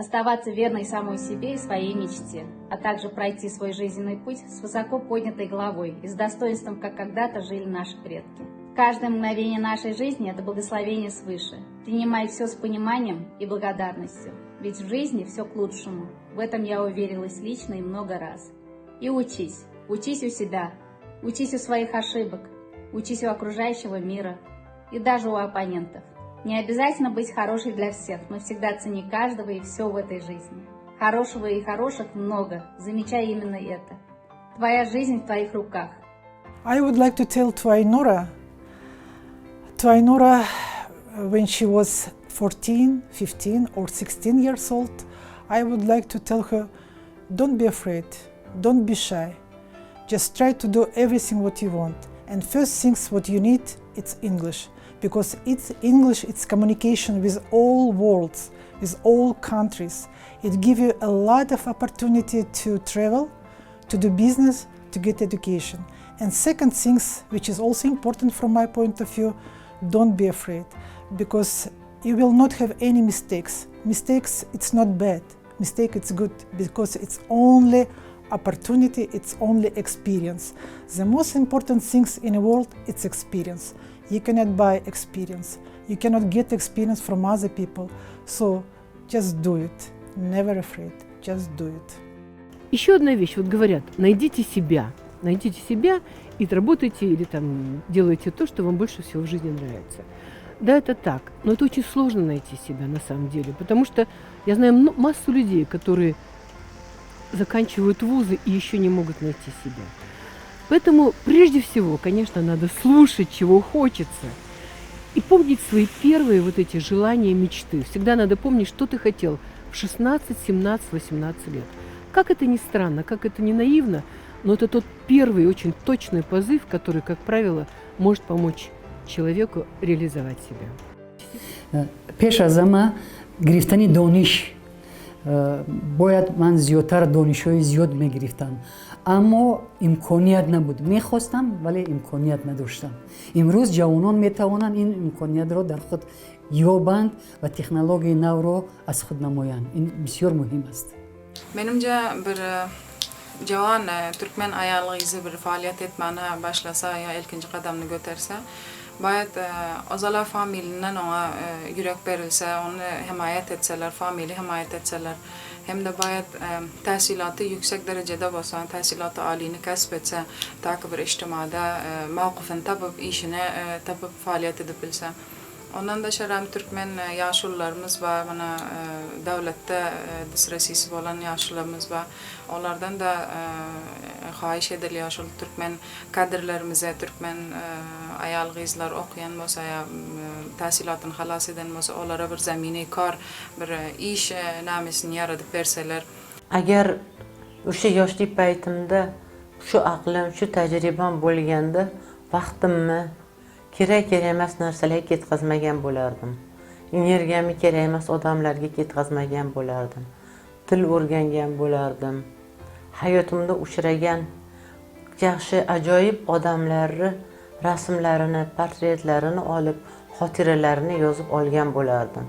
Оставаться верной самой себе и своей мечте, а также пройти свой жизненный путь с высоко поднятой головой и с достоинством, как когда-то жили наши предки. Каждое мгновение нашей жизни – это благословение свыше. Принимай все с пониманием и благодарностью, ведь в жизни все к лучшему. В этом я уверилась лично и много раз. И учись, учись у себя, учись у своих ошибок, учись у окружающего мира и даже у оппонентов. Не обязательно быть хорошей для всех, но всегда цени каждого и все в этой жизни. Хорошего и хороших много, замечай именно это. Твоя жизнь в твоих руках. I would like to tell to Ainura, to Ainura when she was 14, 15 or 16 years old, I would like to tell her, don't be afraid, don't be shy. Just try to do everything what you want. And first things what you need, it's English. Because it's English, it's communication with all worlds, with all countries. It gives you a lot of opportunity to travel, to do business, to get education. And second things, which is also important from my point of view, don't be afraid, because you will not have any mistakes. Mistakes, it's not bad. Mistake, it's good, because it's only opportunity, it's only experience. The most important things in the world, it's experience. You cannot buy experience. You cannot get experience from other people. So just do it. Never afraid. Just do it. Еще одна вещь. Вот говорят, найдите себя. Найдите себя и работайте или там делайте то, что вам больше всего в жизни нравится. Да, это так, но это очень сложно найти себя на самом деле, потому что я знаю массу людей, которые заканчивают вузы и еще не могут найти себя. Поэтому прежде всего, конечно, надо слушать, чего хочется, и помнить свои первые вот эти желания, мечты. Всегда надо помнить, что ты хотел в 16, 17, 18 лет. Как это ни странно, как это ни наивно, но это тот первый очень точный позыв, который, как правило, может помочь человеку реализовать себя. Пеш аз ҳама гирифтани дониш бояд ман зиёдтар донишҳои зиёд мегирифтам, аммо имконият набуд. Мехостам, вале имконият надоштам. Имрӯз ҷавонон метавонанд ин имкониятро дар худ ёбанд ва технологияи навро аз худ намоянд. Ин бисёр муҳим аст. Menimce bir jawan türkmen aýal gyzy bir faaliýet etmäne başlasa ýa ilkinji gadamyny göterse, baýat ozala familinden oňa ýürek berilse, ony hemaýat etseler, famili hemaýat etseler, hem-de baýat täsilaty ýüksek derejede bolsa, täsilaty alyny kesp etse, ta ki bir ijtimada mawkyfyny tapyp, işini tapyp faaliýet edip bilse. Ondan daşary hem türkmen ýaşulularymyz bar, mana döwletde disresisi bolan ýaşulularymyz bar. Olardan-da haýyş edilýär şol türkmen kadrlarymyza, türkmen aýal-gyzlar okaýan bolsa ýa täsilatyny halas eden bolsa, olara bir zemini kar, bir iş namesini ýaradyp berseler. Agar o'sha yoshlik paytimda shu aqlim, shu tajribam bo'lganda, vaqtimni kerak kerak emas narsalarga ketkazmagan bo'lardim, energiyamni kerak emas odamlarga ketkazmagan bo'lardim, til o'rgangan bo'lardim, hayotimda uchragan yaxshi, ajoyib odamlarni rasmlarini, portretlarini olib, xotiralarini yozib olgan bo'lardim.